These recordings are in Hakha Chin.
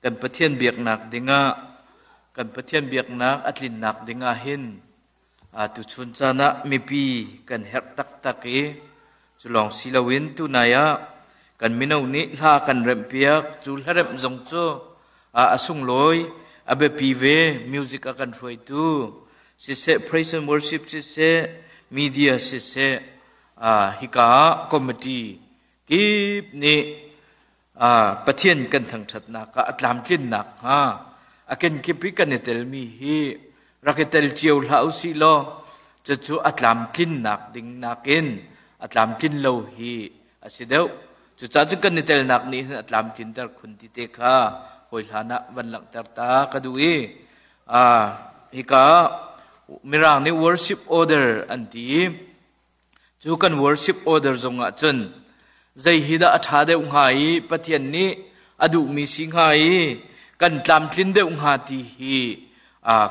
Kan Pathian biaknak dingah kan Pathian biaknak a tlinnak dingah hin tuchun caan ah mipi kan herh taktak i cu lawng si loin tunai ah kan mino nih hla kan remhpiak. Cu hlaremh zong cu a sunglawi, a biapi ve. Music a kan hruaitu siseh, praise and worship siseh, media siseh, hika ah committee kip nih Pathian kan thangṭhatnak ah a tlamtlinnak hnga a kenkip i kan i telmi hi rak i tel cio hlah u sih law cucu a tlamtlinnak ding nakin a tlamtlin lo hi a si deuh. Cucaah cun kan i telnak nih hin a tlamtlinter khun ti te kha hawi hlan ah van langhter ta ka duh i hika Mirang nih worship order an ti i cu kan worship order zong ah cun zei hi dah a ṭha deuh hnga i Pathian nih a duhmi si hnga i kan tlamtlin deuh hnga ti hi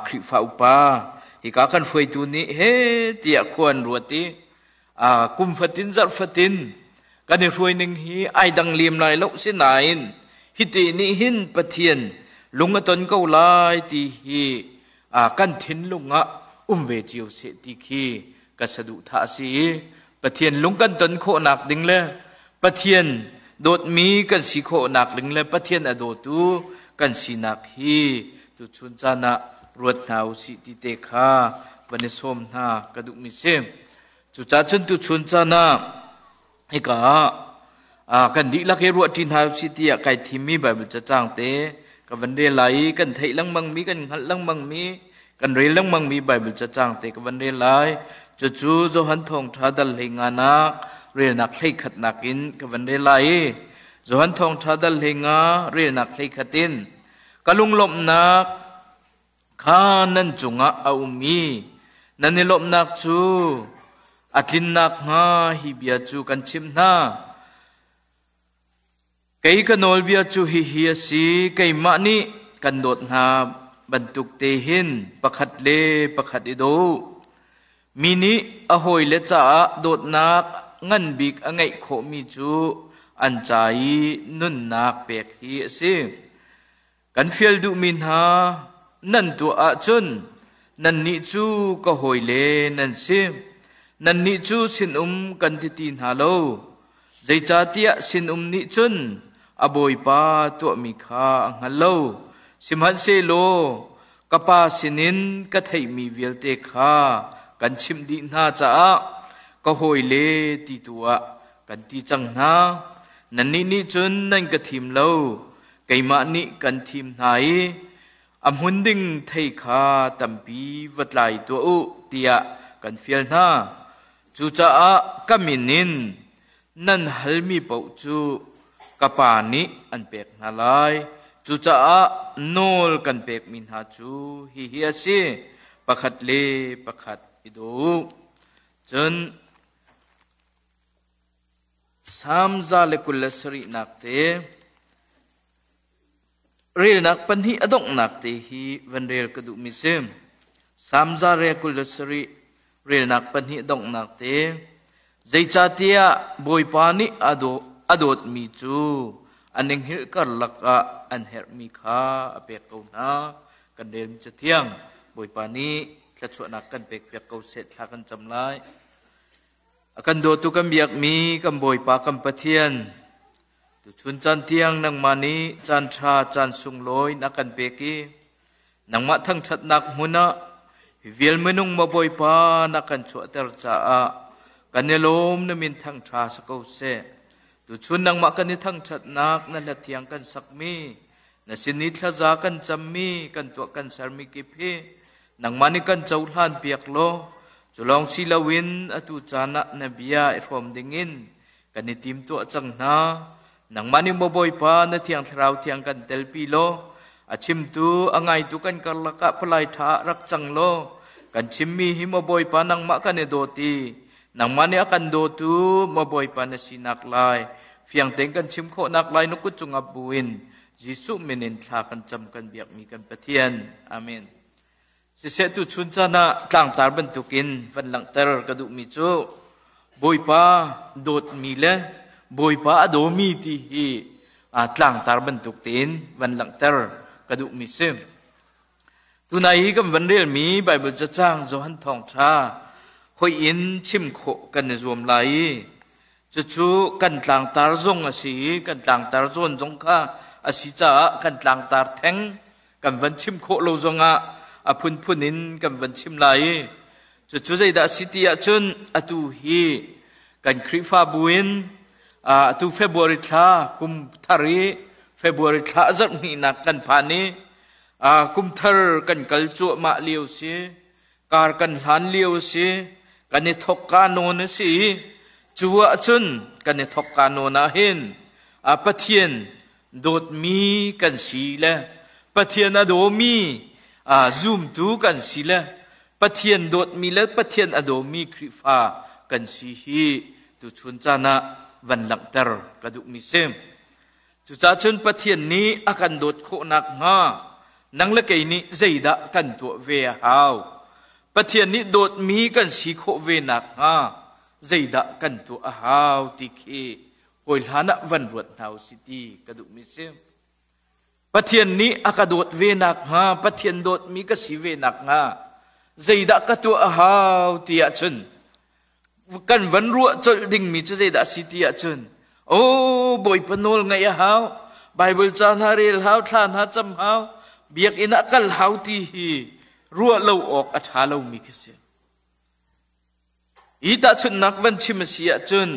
Khrihfa upa hika kan hruaitu nih he tiah khua an ruat i kum fatin zarh fatin kan i hruai ning hi ai dang lem lai lo si nain hiti nih hin Pathian lung a ton ko lai ti hi kan thinlung ah um ve cio seh ti khi ka saduhthah a si i Pathian lung kan ton khawhnak ding le Pathian dawtmi kan si khawhnak ding le Pathian a dawtu kan sinak hi tuchun caan ah ruat hna u sih ti te kha van i sawm hna ka duhmi si. Cucaah cun tuchun caan ah hika ah kan dihlak i ruahṭi hna u sih tiah kai thimmi Baibal cacang te ka van rel lai i kan theih lengmangmi, kan hngalh lengmangmi, kan rel lengmangmi Baibal cacang te ka van rel lai. Cucu Johan Thawngṭha dal hlei nak relnak hleikhatnak in ka van rel lai i Johan Thawngṭha dal 15 relnak 11 in ka lunglawmhnak kha nan cungah a um i nan i lawmhnak cu a tlin nakhnga hi bia cu kan chimh hna. Kei ka nawlbia cu hihi a si, keimah nih kan dawt hna bantuk te hin pakhat le pakhat i daw u. Mi nih a hawile caah dawtnak ngan bik a ngeih khawhmi cu an ca i nunnak pek hi a si. Kan fial duhmi hna nan tuah ahcun nannih cu ka hawile nan si. Nannih cu sinum kan ti ti hna lo. Zeicahtiah sinum nih cun a bawipa tuahmi kha a hngal lo. Sihmanhsehlaw ka pa sinin ka theihmi vialte kha kan chimh dih hna caah ka hawile ti tu ah kan ti cang hna. Nannih nih cun nan ka thim lo, keimah nih kan thim hna i a hmun ding thei kha tampi va tlai tuah u tiah kan fial hna. Cucaah ka min in nan halmi paoh cu ka Pa nih an pek hna lai. Cucaah nawl kan pekmi hna cu hihi a si, pakhat le pakhat i daw u. Cun Salm 127nak te relnak pahnih a donghnak te hi van rel ka duhmi si. Salm 127 relnak pahnih donghnak te zeicahtiah Bawipa nih a dawtmi cu an i hngilh karlak ah an herhmi kha a pek ko hna. Kan relmi cathiang Bawipa nih thluachuahnak kan pekpiak ko seh thla kan cam lai. A kan dawtu kan biakmi kan Bawipa kan Pathian, tuchun caan tiang nangmah nih caan ṭha caan sunglawi na kan pek i nangmah thangṭhatnak hmun ah hi vial minung maw Bawipa na kan chuahter caah kan i lawm na min thangṭha si ko seh. Tuchun nangmah kan i thangṭhatnak na hla thiang kan sakmi na sin i thlaza kan cammi kan tuah kan sermi kip hi nangmah nih kan cohlan piak law cu lawng si loin atu caan ah na bia i hrawm dingin kan i timtuah cang hna. Nangmah nih maw Bawipa na thiang thlarau thiang kan telpi law a chimtu a ngaitu kan karlak ah palai ṭha ah rak cang law kan chimmi hi maw Bawipa nangmah kan i dawt i nangmah nih a kan dawtu maw Bawipa na sinak lai fiang tein kan chim khawhnak lai na kut cungah buin Jesuh min in thla kan cam kan biakmi kan Pathian. Amen. Siseh tu chun caan ah tlangtar bantukin van langhter ka duhmi cu Bawipa dawtmi le Bawipa a dawmi ti hi tlangtar bantuk tein van langhter ka duhmi si. Tunai hi kan van relmi Baibal cacang Johan Thawngṭha hoih in chim khawh kan i zuam lai i cucu kan tlangtar zong a si i kan tlangtar zawn zong kha a si caah kan tlangtar theng kan van chim khawh lo zongah a phunphun in kan van chim lai i cucu zeidah a si ti ahcun atu hi kan Khrihfabu in atu February thla kum thar i February thla zarh hnihnak kan phan i kum thar kan kal cuahmah lio si, kar kan hlan lio si, kan i thok ka nawn a si i cu ahcun kan i thok ka nawn ah hin Pathian dawtmi kan si le Pathian a dawmi zumtu kan si le Pathian dawtmi le Pathian a dawmi Khrihfa kan si hi tuchun caan ah van langhter ka duhmi si. Cucaah cun Pathian nih a kan dawt khawh nakhnga nang le kei nih zeidah kan tuah ve a hau? Pathian nih dawtmi kan si khawh ve nakhnga zeidah kan tuah a hau ti khi hawi hlan ah van ruat hna u si ti ka duhmi si. Pathian nih a ka dawt ve nakhnga, Pathian dawtmi ka si ve nakhnga zeidah ka tuah a hau ti ahcun kan van ruah colh dingmi cu zeidah a si ti ahcun aw Bawipa nawl ngaih a hau, Bible ca hna rel hau, thla hna cam hau, biakinn ah kal hau ti hi ruah lo awk a ṭha lomi khi si. Hi tahchunhnak van chim a si ahcun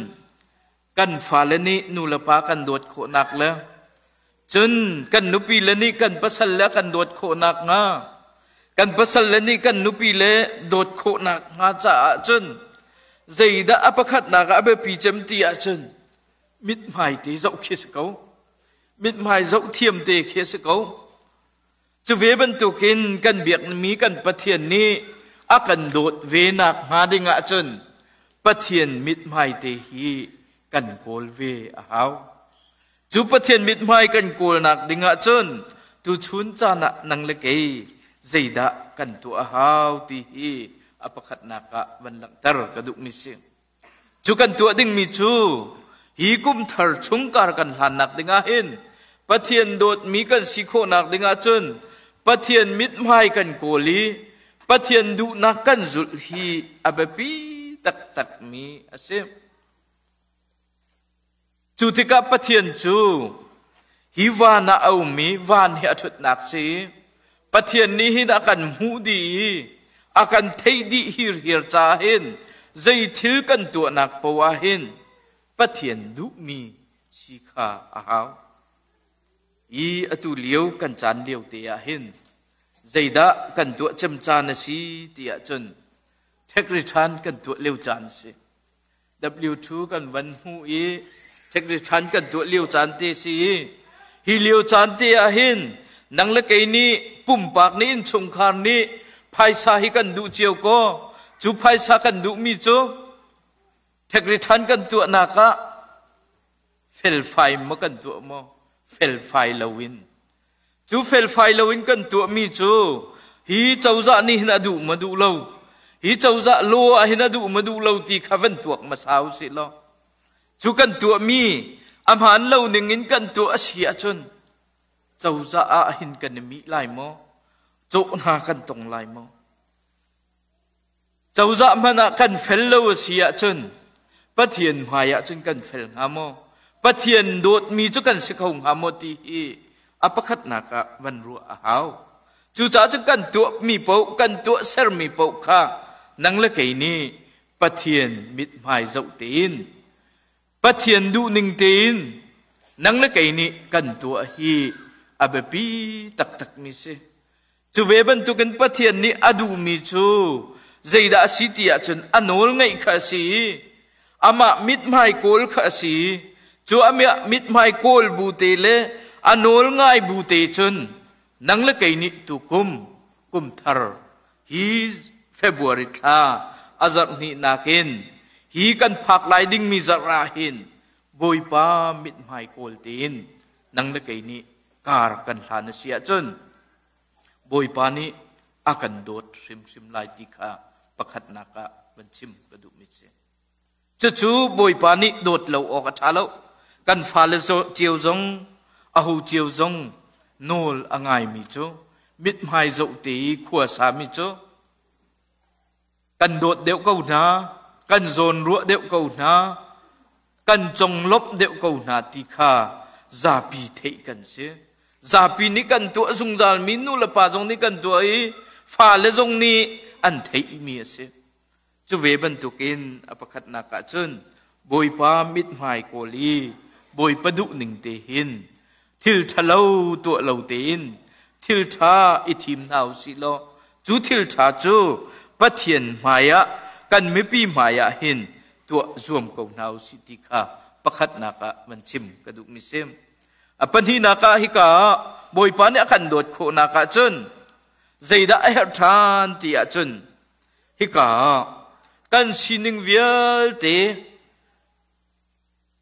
kan fale nih nu le pa kan dawt khawhnak le cun kan nupi le nih kan pasal le kan dawt khawhnak hnga kan pasal le nih kan nupi le dawt khawhnak hnga caah cun zeidah a pakhatnak ah a biapi cem ti ahcun mithmai te zoh khi si ko, mithmai zoh thiam te khi a si ko. Cu ve bantukin kan biakmi kan Pathian nih a kan dawt ve nak hnga ding ahcun Pathian mithmai te hi kan kawl ve a hau. Cu Pathian mithmai kan kawlnak ding ahcun tuchun caan ah nang le kei zeidah kan tuah a hau ti hi a pakhatnak ah van langhter ka duhmi si. Cu kan tuah dingmi cu hi kum thar chung kar kan hlannak dingah hin Pathian dawtmi kan si khawhnak dingah cun Pathian mithmai kan kawl i Pathian duhnak kan zulh hi a biapi taktakmi a si. Cu tikah Pathian cu hi van ah a um i van hi a ṭhutnak si. Pathian nih hin a kan hmuh dih i a kan theih dih hirhiar caah hin zei thil kan tuahnak poah ah hin Pathian duhmi si kha a hau. I atu lio kan caan lio te ah hin zeidah kan tuah cem caan a si ti ahcun tax return kan tuah lio caan a si. W2 kan van hmu i tax return kan tuah lio caan te si i hi lio caan te ah hin nang le kei nih pumpak nih innchungkhar nih phaisa hi kan duh cio ko. Cu phaisa kan duhmi cu tax return kan tuahnak ah felfai maw kan tuah maw felfai loin, cu felfai loin kan tuahmi cu hi cozah nih hin a duh ma duh lo, hi cozah law ah hin a duh ma duh lo ti kha van tuak hmasa u sih law, cu kan tuahmi a hmaan lo ning in kan tuah a si ahcun cozah ah hin kan i mih lai maw, cawh hna kan tong lai maw? Cozah hmanh ah kan fel lo a si ahcun Pathian hmai ah cun kan fel hnga maw? Pathian dawtmi cu kan si kho hnga maw ti hi a pakhatnak ah van ruah a hau. Cucaah cun kan tuahmi paoh, kan tuahsermi paoh kha nang le kei nih Pathian mithmai zoh tein, Pathian duhning tein nang le kei nih kan tuah hi a biapi taktakmi si. Cu ve bantukin Pathian nih a duhmi cu zeidah a si ti ahcun a nawl ngaih kha a si i amah mithmai kawl kha a si i cu a mithmai kawl bu te le a nawl ngai bu te cun nang le kei nih tukum kum thar hi February thla a zarh hnihnak in hi kan phak lai dingmi zarh ah hin Bawipa mithmai kawl tein nang le kei nih kar kan hlan a si ahcun Bawipa nih a kan dawt hrimhrim lai ti kha pakhatnak ah van chim ka duhmi si. Cucu Bawipa nih dawt lo awk a ṭha lo. Kan fale cio zong Aho cio zong nawl a ngaimi cu mithmai zoh te i khua sami cu kan dawt deuh ko hna, kan zawnruah deuh ko hna, kan conglawmh deuh ko hna ti kha zapi theih kan si. Zapi nih kan tuah zungzalmi nu le pa zong nih kan tuah i fale zong nih an theihmi a si. Cu ve bantukin a pakhatnak ah cun Bawipa mithmai kawl i Bawipa duhning te hin thil ṭhalo tuah lo tein thil ṭha i thim hna u sih law cu thil ṭha cu Pathian hmaiah kan mipi hmaiah hin tuah zuam ko hna u sih ti kha pakhatnak ah van chim ka duhmi si. A pahnihnak ah hika ah Bawipa nih a kan dawt khawhnak ah cun zeidah a herh ṭhan ti ahcun hika ah kan sining vialte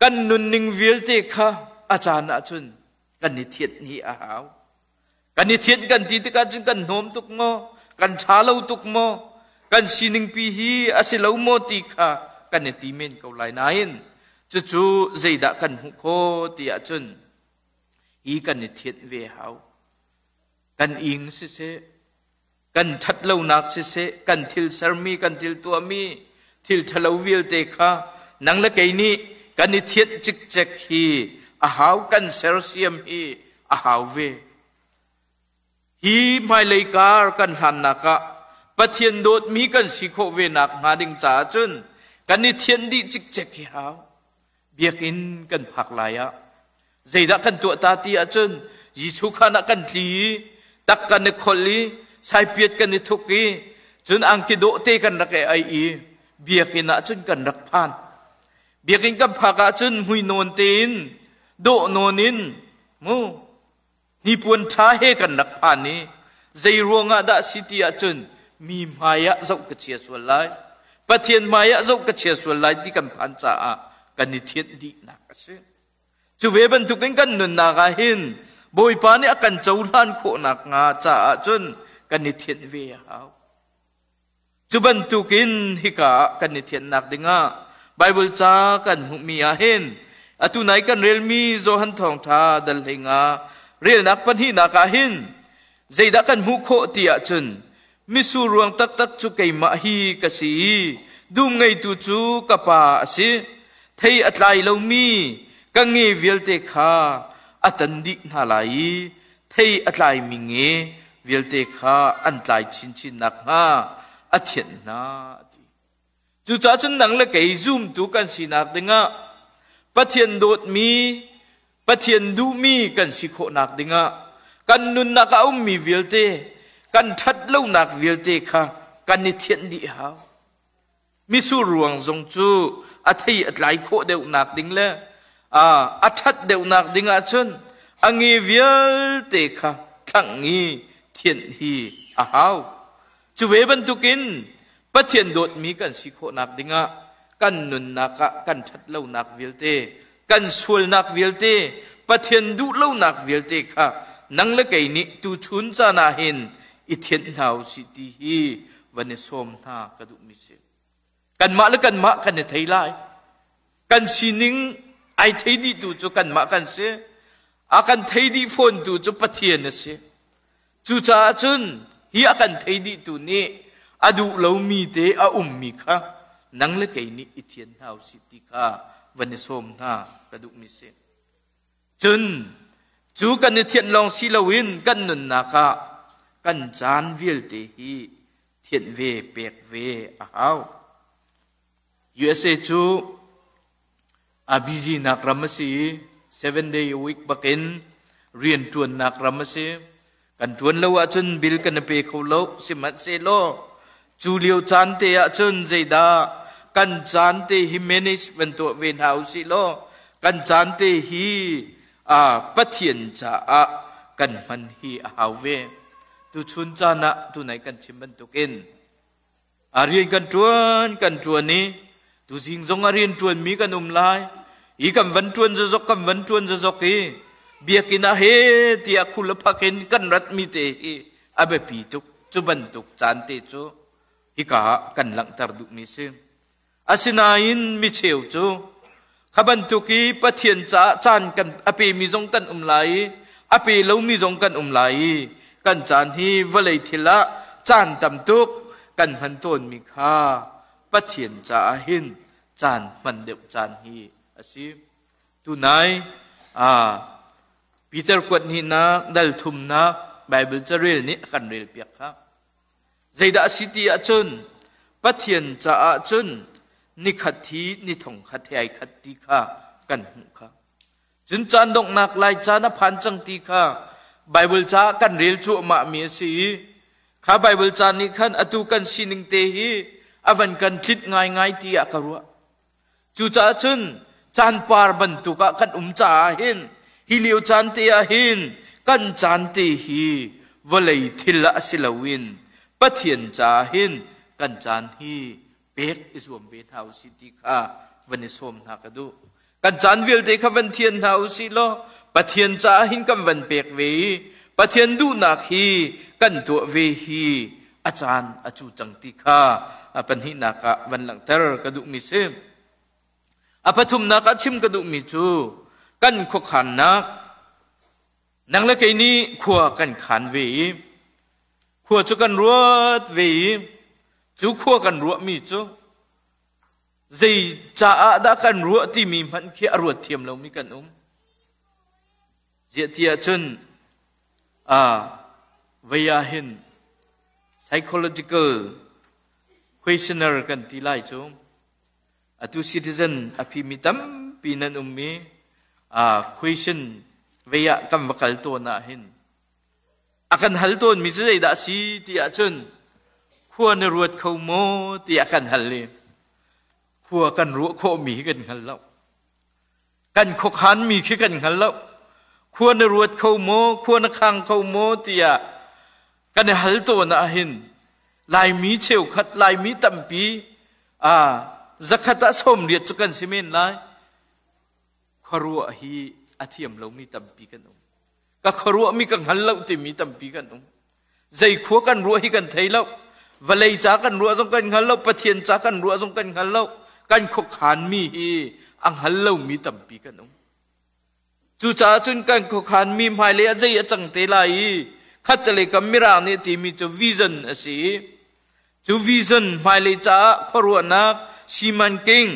kan nunning vialte kha a caan ahcun kan i thianh hi a hau. Kan i thianh kan ti tikah cun kan hnawm tuk maw? Kan ṭha lo tuk maw? Kan sining pi hi a si lo maw ti kha kan i ti men ko lai nain cucu zeidah kan hmuh khawh ti ahcun hi kan i thianh ve hau. Kan ing siseh, kan ṭhat lonak siseh, kan thil sermi, kan thil tuahmi, thil ṭhalo vialte kha nang le kei nih kan i thianh cikcek hi a hau, kan sersiam hi a hau ve. Hi hmailei kar kan hlannak ah Pathian dawtmi kan si khawh ve nak hnga ding caah cun kan i thianh dih cikcek hi hau. Biakinn kan phak lai ah zeidah kan tuah ta ti ahcun Jesuh khan ah kan tli i tak kan i kholh i saipiat kan i thuk i cun angki dawh te kan rak i ai i biakinn ah cun kan rak phan. Biakinn kan phak ahcun mui nawn tein dawh nawn in mu hnipuan ṭha he kan rak phan i zei ruangah dah si ti ahcun mi hmai ah zoh ka chia sual lai Pathian hmai ah zoh ka chia sual lai ti kan phan caah kan i thianh dihnak a si. Cu ve bantukin kan nunnak ah hin Bawipa nih a kan cohlan khawhnak hnga caah cun kan i thianh ve a hau. Cu bantukin hika ah kan i thianhnak dingah Baibal ca kan hmuhmi ah hin atu nai kan relmi Johan Thawngṭha dal hleinga relnak pahnihnak ah hin zeidah kan hmuh khawh ti ahcun misur ruang taktak cu keimah hi ka si i dum ngeitu cu ka pa a si. Thei a tlai lomi ka nge vialte kha a tan dih hna lai i thei a tlaimi nge vialte kha an tlai chinchin nakhnga a thianh hna a ti. Cucaah cun nang le kei zumtu kan sinak dingah Pathian dawtmi, Pathian duhmi kan si khawhnak dingah kan nunnak a ummi vialte, kan ṭhat lonak vialte kha kan i thianh dih hau. Misur ruang zong cu a thei a tlai khawh deuhnak ding le a ṭhat deuhnak ding ahcun a nge vialte kha thlangh i thianh hi a hau. Cu ve bantukin Pathian dawtmi kan si khawhnak dingah kan nunnak ah kan ṭhat lonak vialte, kan sualnak vialte, Pathian duh lonak vialte kha nang le kei nih tuchun caan ah hin i thianh hna u sih ti hi van i sawm hna ka duhmi si. Kanmah le kanmah kan i thei lai. Kan sining ai thei dihtu cu kanmah kan si. A kan thei dih fawntu cu Pathian a si. Cucaah cun hi a kan thei dihtu nih a duh lomi te a ummi kha nang le kei nih i thian hna u sih ti kha van i sawm hna ka duhmi si. Cun cu kan i thianh lawng si loin kan nunnak ah kan caan vialte hi thianh ve pek ve a hau. USA cu a busy nak ram a si i 7 day a week bakin rian ṭuannak ram a si. Kan ṭuan lo ahcun bill kan i pe kho lo. Sihmanhsehlaw cu lio caan te ahcun zeidah kan caan te hi manage van tuah ve hna usih law kan caan te hi Pathian caah kan hman hi a hau ve. Tuchun caan ah tunai kan chim bantukin a rian kan ṭuan kan ṭuan i tuzing zong a rian ṭuanmi kan um lai i kan van ṭuan zazok kan van ṭuan zazok i biakinn ah he tiah khul a phak in kan ratmi te hi a biapi tuk cu bantuk caan te cu hika ah kan langhter duhmi si asinain micheu cu. Kha bantuk i Pathian caah caan kan a pemi zong kan um lai i a pe lomi zong kan um lai i kan caan hi vawlei thil ah caan tam tuk kan hman tawnmi kha Pathian caah hin caan hman deuh caan hi a si. Tunai Peter kuat hnihnak dal thumnak Bible carel nih a kan rel piak kha. Zeidah a si ti ahcun Pathian caah cun nikhat hi ni thong khat he ai khat ti kha kan hmuh kha. Cun caan donghnak lai caan a phan cang ti kha Bible ca kan rel cuahmah mi a si i kha Bible ca nih khan atu kan sining te hi a van kan tlinh ngaingai ti ah ka ruah. Cucaah cun caan par bantuk ah kan um caah hin hi lio caan te ah hin kan caan te hi vawlei thil ah si loin Pathian caah hin kan caan hi pek i zuam ve hna usih ti kha van i sawm hna ka duh. Kan caan vialte kha van thian hna usih law Pathian caah hin kan van pek ve i Pathian duhnak hi kan tuah ve hi a caan a cu cang ti kha a pahnihnak ah van langhter ka duhmi si. A pathumnak ah chim ka duhmi cu kan khuakhannak nang le kei nih khua kan khan ve i khua cu kan ruat ve i cu khua kan ruahmi cu zei caah dah kan ruah timi hmanh khi a ruat thiam lomi kan um. Ziah ti ahcun vei ah hin psychological questionnaire kan ti lai cu atu citizen a phimi tampi nan um i question vei ah kan va kal tawn ah hin a kan hal tawnmi cu zeidah a si ti ahcun khua na ruat kho maw ti a kan hal i khua kan ruah khawhmi hi kan hngal lo. Kan khuakhanmi khi kan hngal lo. Khua na ruat kho maw, khua na khang kho maw tiah kan i hal tawn ahhin Laimi cheukhat, Laimi tampi zakhat ah 80 cu kan si men lai. Khuaruah hi a thiam lomi tampi kan um. Ka khuaruahmi ka hngal lo timi tampi kan um. Zei khua kan ruah hi kan thei lo. Vawlei ca kan ruah zong kan hngal lo, Pathian ca kan ruah zong kan hngal lo. Kan khuakhanmi hi a hngal lomi tampi kan um. Cucaah cun kan khuakhanmi hmailei ah zei a cang te lai i khattelei kam Mirang nih timi cu vision a si i cu vision hmailei caah khuaruahnak simanking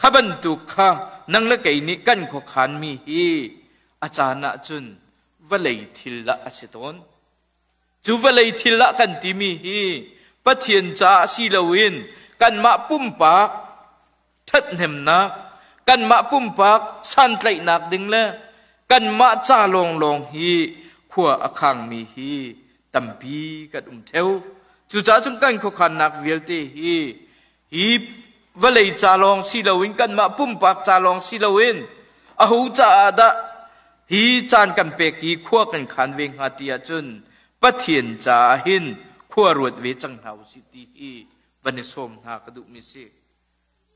kha bantuk kha nang le kei nih kan khuakhanmi hi a caan ah cun vawlei thil ah a si tawn. Cu vawlei thil ah kan timi hi Pathian caah si loin kanmah pumpak ṭhathnemnak, kanmah pumpak santlaihnak ding le kanmah ca lawnglawng hi khua a khangmi hi tampi kan um ṭheo. Cucaah cun kan khuakhannak vialte hi hi vawlei ca lawng si loin kanmah pumpak ca lawng si loin aho caah dah hi caan kan pek i khua kan khan ve hnga ti ahcun Pathian caah hin khua ruat ve cang hna usih ti hi van i sawm hna ka duhmi si.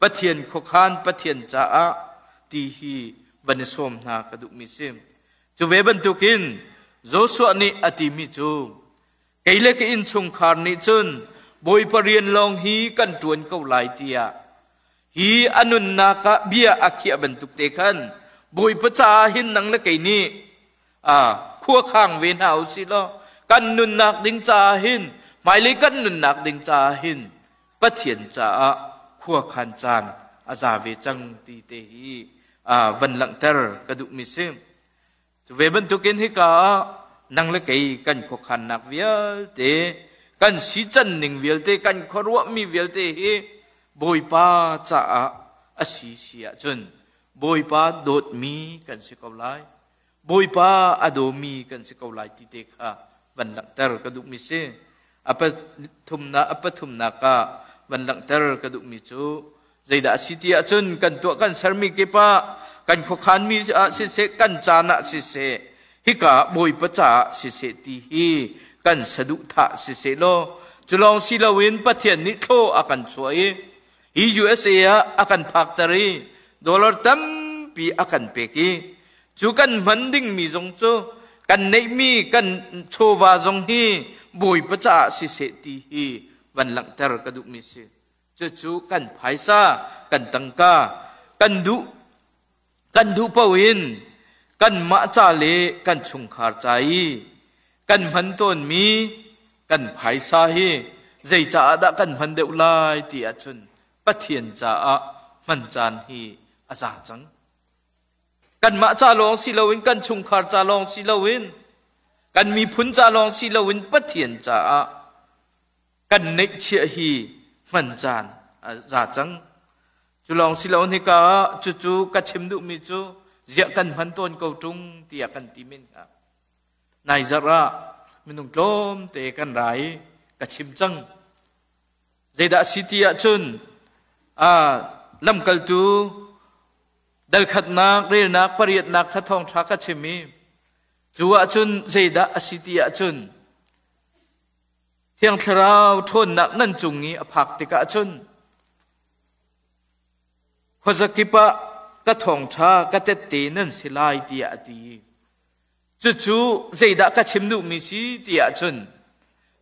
Pathian khuakhan Pathian caah ti hi van i sawm hna ka duhmi si. Cu ve bantukin Joshua nih a timi cu Kei le ka innchungkhar nih cun Bawipa rian lawng hi kan ṭuan ko lai tiah hi a nunnak ah bia a khiah bantuk te khan Bawipa caah hin nang le kei nih khua khang ve hna u sih law kan nunnak ding caah hin hmailei kan nunnak ding caah hin Pathian caah khua khan caan a za ve cang ti te hi van langhter ka duhmi si. Cu ve bantukin hika ah nang le kei kan khuakhannak vialte, kan sican ning vialte, kan khuaruahmi vialte hi Bawipa caah a si si ahcun Bawipa dawtmi kan si ko lai. Bawipa a dawmi kan si ko lai ti te kha van langhter ka duhmi si. A pathumnak ah van langhter ka duhmi cu Zeidah a si ti ahcun kan tuah kan sermi kip ah kan khuakhanmi ah siseh kan caan ah siseh hika Bawipa caah siseh ti hi kan saduhthah siseh law cu lawng si loin Pathian nih thlaw a kan chuah i hi USA ah a kan phakter i dollar tampi a kan pek i cu kan hman dingmi zong cu kan neihmi kan chawva zong hi Bawipa caah siseh ti hi van langhter ka duhmi si. Cucu kan phaisa, kan tangka, kan duh Kan duh paoh in kanmah ca le kan chungkhar ca i kan hman tawnmi kan phaisa hi zei caah dah kan hman deuh lai ti ahcun Pathian caah hman caan hi a za cang. Kanmah ca lawng si loin kan chungkhar ca lawng si loin kan miphun ca lawng si loin Pathian caah kan neihchiah hi hman caan a za cang. Cu lawng si loin hika ah cucu ka chim duhmi cu ziah kan hman tawn ko ṭung tiah kan ti men hnga. Nai zarh ah minung tlawmte kan ra i ka chim cang. Zeidah a si ti ahcun lamkaltu dalkhatnak relnak pariatnak kha thawngṭha ka chim i cu ahcun zeidah a si ti ahcun Thiang Thlarau ṭhawnnak nan cung i a phak tikah cun khuazakip ah ka thawngṭha ka tette nan si lai tiah a ti. Cucu zeidah ka chim duhmi si tiah cun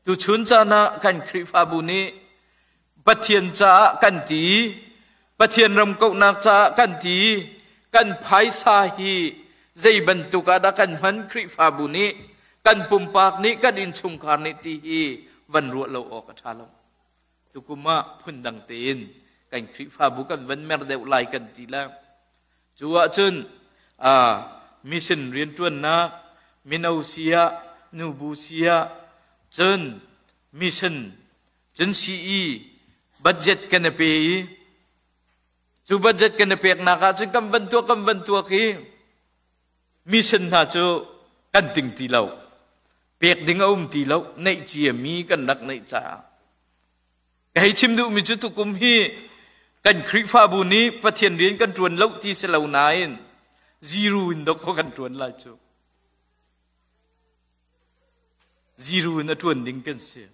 tuchun caan ah kan Khrihfabu nih Pathian caah kan ti, Pathian ram kauhnak caah kan ti, kan phaisa hi zei bantuk ah dah kan hman Khrihfabu nih, kan pumpak nih, kan innchungkhar nih ti hi van ruah lo awk a ṭha lo. Tukum ah phundang tein kan Khrihfabu kan van mer deuh lai kan ti le cu ahcun mission rianṭuannak mino si ah nubu si ah cun mission cun CE budget kan i pe i cu budget kan i peknak ah cun kan van tuak kan van tuak i mission hna cu kan ting ti lo pek ding a um ti lo neih cia mi kan rak neih caah ka hei chim duhmi cu tukum hi kan Khrihfabu nih Pathian rian kan ṭuan lo ti si lo nain zero in dok kan ṭuan lai cu zero in a ṭuan ding kan si.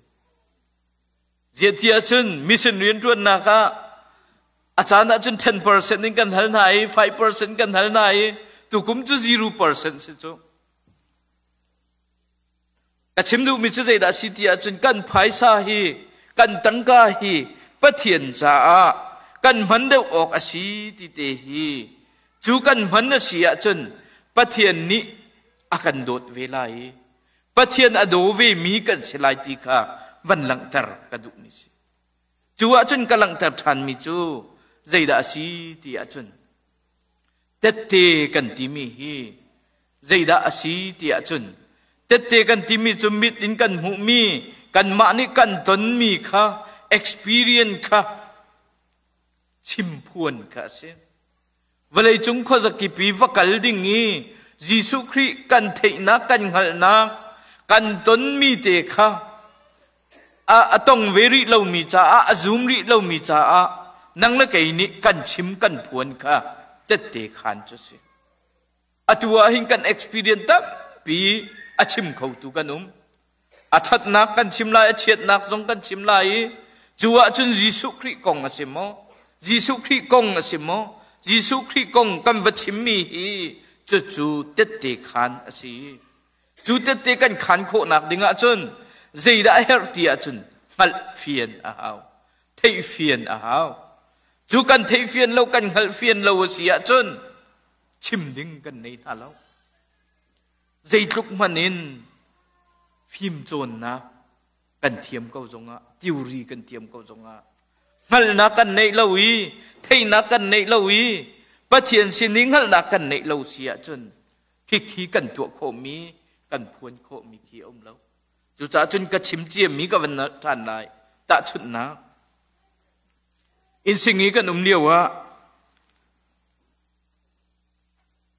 Ziah ti ahcun mission rianṭuannak ah a caan ahcun 10% in kan hal hna i 5% kan hal hna i tukum cu 0% si cu. Ka chim duhmi cu zeidah si ti ahcun kan phaisa hi kan tangka hi Pathian caah kan hman deuh awk a si ti te hi cu kan hman a si ahcun Pathian nih a kan dawt ve lai i Pathian a daw ve mi kan si lai ti kha van langhter ka duhmi si. Cu ahcun ka langhter ṭhanmi cu zeidah a si ti ahcun tette kan timi hi zeidah a si ti ahcun tette kan timi cu mit in kan hmuhmi kanmah nih kan tonmi kha experience kha chimphuan kha a si. Vawleicung khuazakip i va kal ding i Jesuh Khrih kan theihnak, kan hngalhnak, kan tonmi te kha a tong ve rih lomi caah, a zum rih lomi caah nang le kei nih kan chim kan phuan kha tette khan cu si. Atu ah hin kan experience tampi a chim khotu kan um. A ṭhatnak kan chim lai, a chiatnak zong kan chim lai i cu ahcun Jesuh Khrih kong a si maw? Jesuh Khrih kong a si maw? Jesuh Khrih kong kan va chimmi hi cucu tette khaan a si. Cu tette kan khaan khawhnak ding ahcun zeidah a herh ti ahcun hngalh fian a hau. Theih fian a hau. Cu kan theih fian lo, kan hngalh fian lo a si ahcun chim ding kan nei hna lo. Zeitluk hmanh in fimcawnnak kan thiam ko zongah, theory kan thiam ko zongah, hngalhnak kan neih lo i, theihnak kan neih lo i, Pathian sin i hngalhnak kan neih lo si ahcun khikhi kan tuah khawhmi, kan phuan khawhmi khi a um lo. Cucaah cun ka chim ciami ka van ṭhan lai. Tahchunhnak. Innsing i kan um lio ah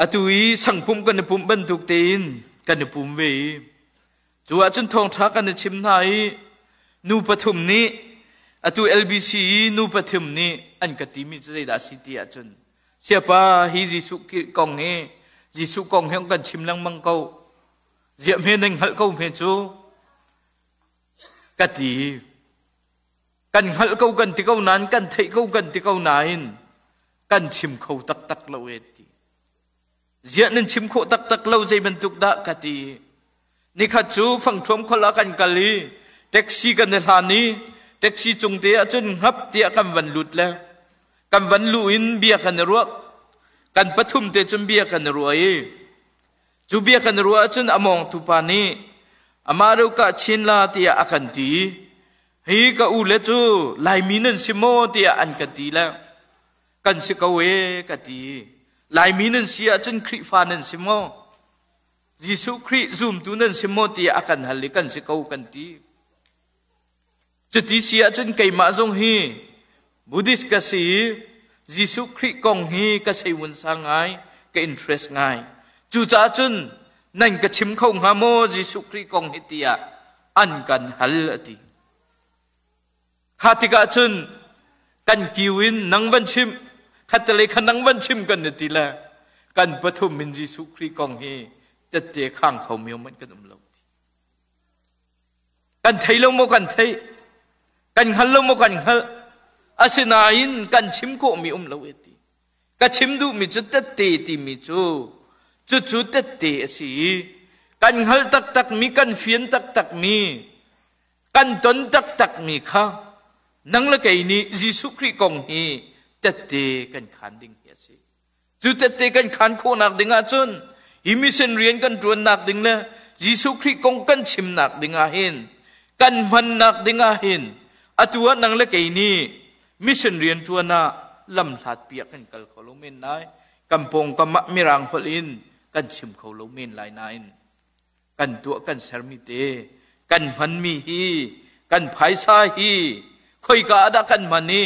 Atu i sangpumh kan i pumh bantuk tein kan i pum ve i cu ahcun thawngṭha kan i chim hna i nu pathum nih atu LBC i nu pathum nih an ka timi cu zeidah a si ti ahcun siapa hi Jesuh kong hi Jesuh kong hi kan chim lengmang ko ziah hme nan hngalh ko hme cu ka ti. Kan hngalh ko kan ti ko nain kan theih ko kan ti ko nain kan chim kho taktak lo e ti. Ziah nan chim khawh taktak lo zei bantuk dah ka ti. Nikhat cu fangthuam khol ah kan kal i taxi kan i hlan i taxi cung te ah cun hngap tiah kan van lut le kan van luh in bia kan i ruah. Kan pathum te cun bia kan i ruah i cu bia kan i ruah ahcun a mawngtu pa nih amah ro ka chin la tiah a kan ti. Hi ka u le cu Laimi nan si maw tiah an ka ti le kan si ko e ka ti. Laimi nan si ahcun Khrihfa nan si maw? Jesuh Khrih zumtu nan si maw tiah a kan hal i kan si ko kan ti. Cuti si ahcun keimah zong hi Buddhist ka si i Jesuh Khrih kong hi ka seiwunsa ngai, ka interest ngai. Cucaah cun nan ka chim kho hnga maw Jesuh Khrih kong hi tiah an kan hal a ti. Kha tikah cun kan kiu in nang van chim, khattelei kha nang van chim kan ti le kan pathum in Jesuh Khrih kong hi tette khang kho mi man kan um lo. Kan thei lo maw kan theih? Kan hngal lo maw kan hngalh? Asinain kan chim khawhmi um lo e ti. Ka chim duhmi cu tette timi cu cucu tette a si i kan hngal taktakmi, kan fian taktakmi, kan ton taktakmi kha nang le kei nih Jesuh Khrih kong hi tette kan khan ding hi a si. Cu tette kan khan khawhnak ding ahcun hi mission rian kan ṭuannak ding le Jesuh Khrih kong kan chimnak ding ah hin kan hmannak ding ah hin atu ah nang le kei nih mission rian ṭuan ah lam hlat piah kan kal kho lo men lai kan pawngkam ah mirang holh in kan chim kho lo men lai nain kan tuah kan sermi te kan hmanmi hi kan phaisa hi khoika ah dah kan hman i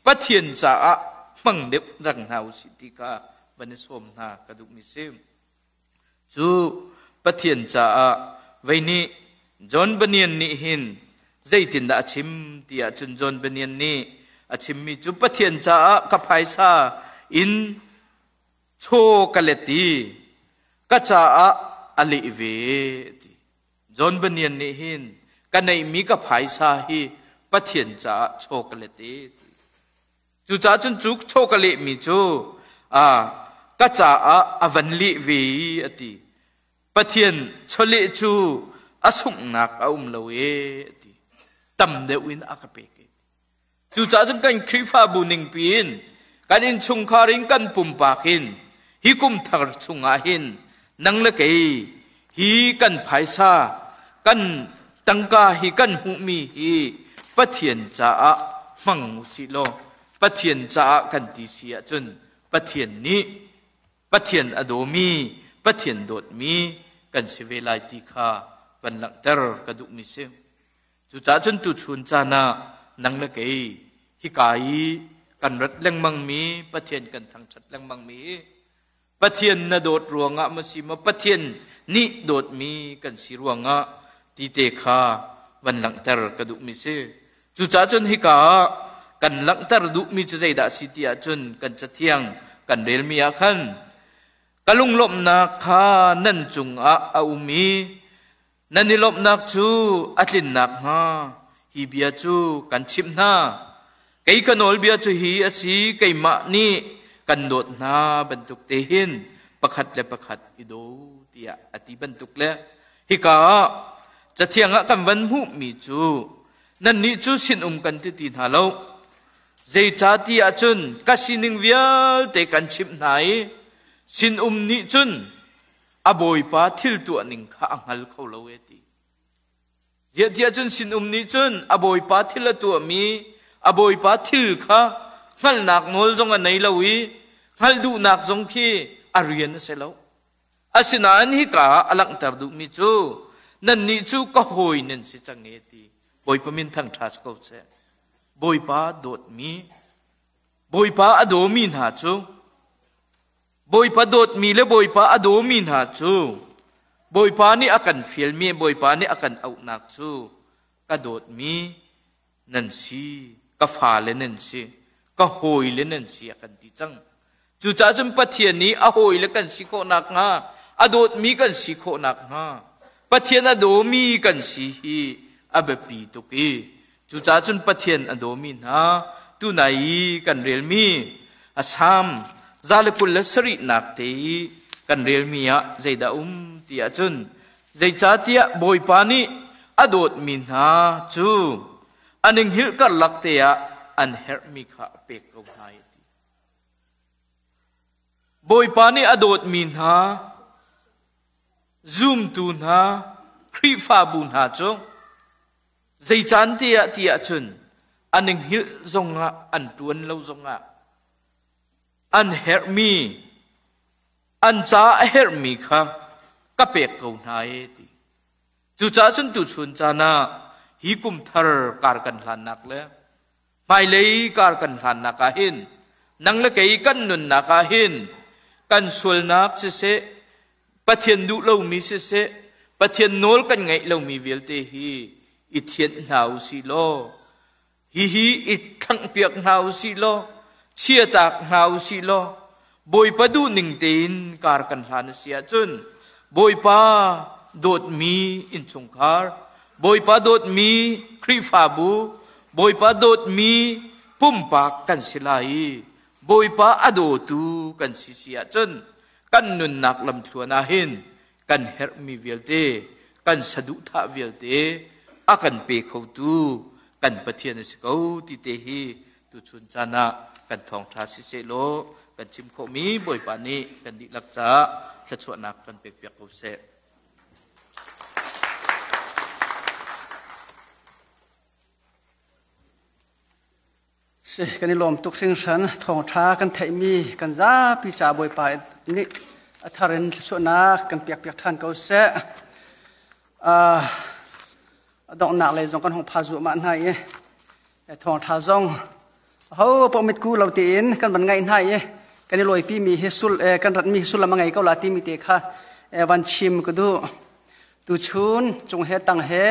Pathian caah hmang deuh rang hna usih ti kha van i sawm hna ka duhmi si. Cu Pathian caah vei nih John Bunyan nih hin zeitindah a chim ti ahcun John Bunyan nih a chimmi cu Pathian caah ka phaisa in chaw ka let i ka caah a leh ve ti. John Bunyan nih hin ka neihmi ka phaisa hi Pathian caah chaw ka let e ti. Cucaah cun cu chaw ka lehmi cu ka caah a van leh ve i a ti. Pathian chawleh cu a sunghnak a um lo e a ti. Tam deuh in a ka pek e. Cucaah cun kan Khrihfabu ningpi in kan innchungkhar in kan pumpak in hi kum thar chungah hin nang le kei hi kan phaisa kan tangka hi kan hmuhmi hi Pathian caah hmang usih law Pathian caah kan ti si ahcun Pathian nih Pathian a dawmi Pathian dawtmi kan si ve lai ti kha van langhter ka duhmi si. Cucaah cun tuchun caan ah nang le kei hika i kan rat lengmangmi Pathian kan thangṭhat lengmangmi Pathian na dawt ruangah maw si maw Pathian nih dawtmi kan si ruangah ti te kha van langhter ka duhmi si. Cucaah cun hika ah kan langhter duhmi cu zeidah a si ti ahcun kan cathiang kan relmi ah khan ka lunglawmhnak kha nan cungah a um i Nan i lawmhnak cu a tlin nakhnga hi bia cu kan chimh hna. Kei ka nawlbia cu hi a si, keimah nih kan dawt hna bantuk te hin pakhat le pakhat i daw tiah a ti bantuk le hika ah Cathiang ah kan van hmuhmi cu nannih cu sinum kan ti ti hna lo. Zeicahti ahcun ka sining vialte kan chimh hna i sinum nih cun a bawipa thil tuah ning kha a hngal kho lo e ti. Ziah tiah cun sinum nih cun a bawipa thil a tuahmi a bawipa thil kha hngalhnak nawl zong a nei lo i hngalh duhnak zong khi a rian a si lo. Asinain hika ah a langhter duhmi cu nannih cu ka hawi nan si cang e ti. Bawipa min thangṭha si ko seh. Bawipa dawtmi Bawipa a dawmi hna cu Bawipa dawtmi le Bawipa a dawmi hna cu Bawipa nih a kan fialmi Bawipa nih a kan auhnak cu ka dawtmi nan si, ka fale nan si, ka hawile nan si a kan ti cang. Cucaah cun Pathian nih a hawile kan si khawh nakhnga, a dawtmi kan si khawh nakhnga, Pathian a dawmi kan si hi a biapi tuk i Cucaah cun Pathian a dawmi hna tunai i kan relmi a Salm 127nak te i kan relmi ah zeidah um ti ahcun zeicahtiah Bawipa nih a dawtmi hna cu an i hngilh karlak te ah an herhmi kha a pek ko hna i ti. Bawipa nih a dawtmi hna, zumtu hna, Khrihfabu hna cu zei caan te ah ti ahcun an i hngilh zongah an ṭuan lo zongah an herhmi an caah a herhmi kha ka pek ko hna e ti. Cucaah cun tuchun caan ah hi kum thar kar kan hlannak le hmailei kar kan hlannak ah hin nang le kei kan nunnak ah hin kan sualnak siseh Pathian duh lomi siseh Pathian nawl kan ngaih lomi vialte hi i thianh hna u sih law hihi i thlangpiak hna u sih law chiatak hna u sih law Bawipa duhning tein kar kan hlan a si ahcun Bawipa dawtmi innchungkhar, Bawipa dawtmi Khrihfabu, Bawipa dawtmi pumpak kan si lai i Bawipa a dawtu kan si si ahcun kan nunnak lamthluan ah hin kan herhmi vialte, kan saduhthah vialte a kan pe khotu kan Pathian a si ko ti te hi tuchun caan ah kan thawngṭha siseh law kan chim khawhmi Bawipa nih kan dihlak caah thluachuahnak kan pekpiak ko seh. Si kan i lawm tuk hringhran thawngṭha kan theihmi kan zapi ca Bawipa nih a thar in thluachuahnak kan piakpiak ṭhan ko seh. Uh, a donghnak lei zong kan hung pha zuahmah hna i thawngṭha zong ho paoh mitku lo tein kan van ngaih hna i kan i lawipi mi hi sul kan ratmi hi sullam a ngei ko la timi te kha van chim ka duh. Tuchun cung he tang he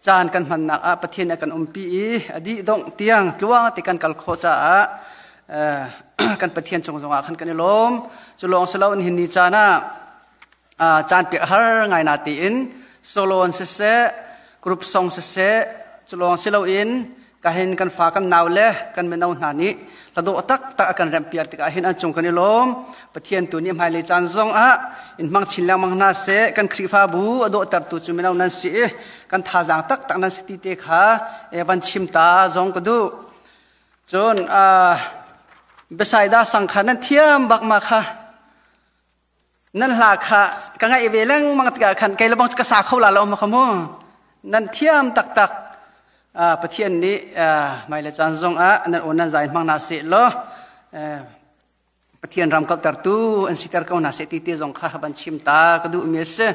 caan kan hmannak ah Pathian a kan umpi i a dih dongh tiang tluang ti kan kal khawh caah kan Pathian cung zongah khan kan i lawm. Cu lawng si lo in hin ni caan ah caan pek har ngai na tiin solo an siseh group song siseh cu lawng si loin kahin kan fa kan nau le kan mino hna nih hlado tak tak a kan rempiak tikah hin an cung kan i lawm. Pathian tu nih hmailei caan zong ah in hmang chin lengmang hna seh. Kan Khrihfabu a dawhtertu cu mino nan si i kan thazaang tak tak nan si ti te kha van chim ta zong ka duh. Cun Bethsaida sang kha nan thiam bak ma kha nan hla kha ka ngaih ve lengmang tikah khan kei lebang ka sa kho la lo ma kha mu. Nan thiam taktak. Pathian nih hmailei caan zong ah nan aw nan zai hmang hna seh law Pathian ram kauhtertu an siter ko hna seh ti te zong kha van chim ta ka duh mi a si.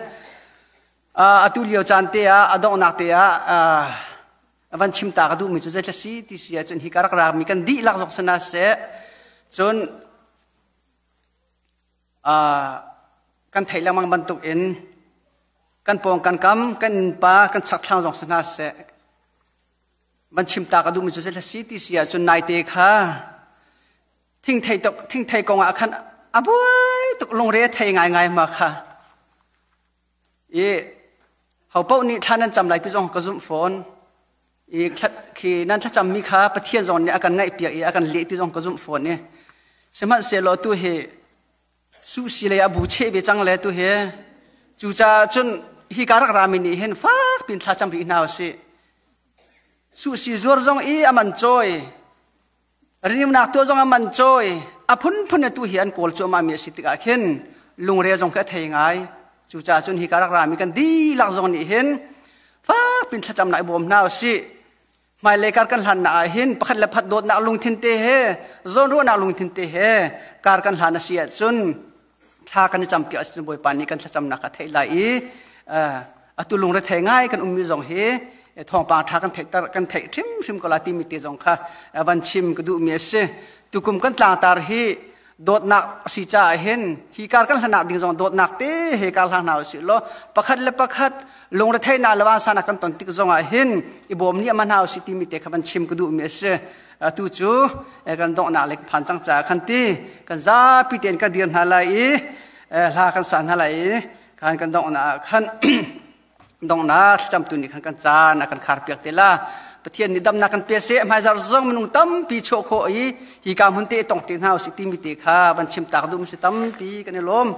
Atu lio caan te ah a donghnak te ah van chim ta ka duh mi cu zeithla si ti si ahcun hi ka rak rak mi kan dihlak zong sana seh cun Kan theih lengmang bantuk in kan pawng kan kam kan innpa kan chakthlang zong si hna seh van chim ta ka duhmi cu zei si ti si ahcun naite kha thingthei tuk thingthei kong ah khan a buai tuk lungre a thei ngaingai ma kha i ho paoh nih thla nan cam lai ti zong ka zumh fawn i khi nan thlacam mi kha Pathian zong nih a kan ngaihpiak i a kan leh ti zong ka zumh fawn i sihmanhsehlaw tu hi suhsi lei a bu cheh ve cang le tu hi cucaah cun hi ka rak rami nih hin fak pin thlacam rih hna usih. Suhsi zuar zong i a man cawi rinimnak tuah zong a man cawi a phunphun tu hi an kawl cuahmah mi a si tikah khin lungre zong khi a thei ngai. Cucaah cun hi ka rak rami kan dihlak zong nih hin fak pin thlacam nak i bawm hna usih. Hmailei kar kan hlannak ah hin pakhat le phat dawtnak lungthin te he zawnruahnak lungthin te he kar kan hlan a si ahcun thla kan i campiak ahcun Bawipa nih kan thlacamnak a theih lai i atu lungrethei ngai kan ummi zong hi thawngpang ṭha kan theih kan theih hrimhrim ko la timi te zong kha van chim ka duhmi a si. Tukum kan tlangtar hi dawtnak a si caah hin hi kar kan hlanak ding zong dawtnak te he kar hlang hna usih law pakhat le pakhat lungretheihnak le vansana kan ton tik zong ah hin i bawm nih ma hna usih timi te kha van chim ka duhmi a si. Atu cu kan donghnak le phan cang caah khan ti kan zapi tein kan dir hna lai i hla kan sa hna lai i khan kan donghnak ah khan donghnak thlacam tu nih khan kan caan a kan khar piak te la. Pathian nih damnak kan pe seh. Hmaizar zong minung tampi chuah khawh i hi ka hmun te tong te hna usih timi te kha van chim tak duh si. Tampi kan i lawm.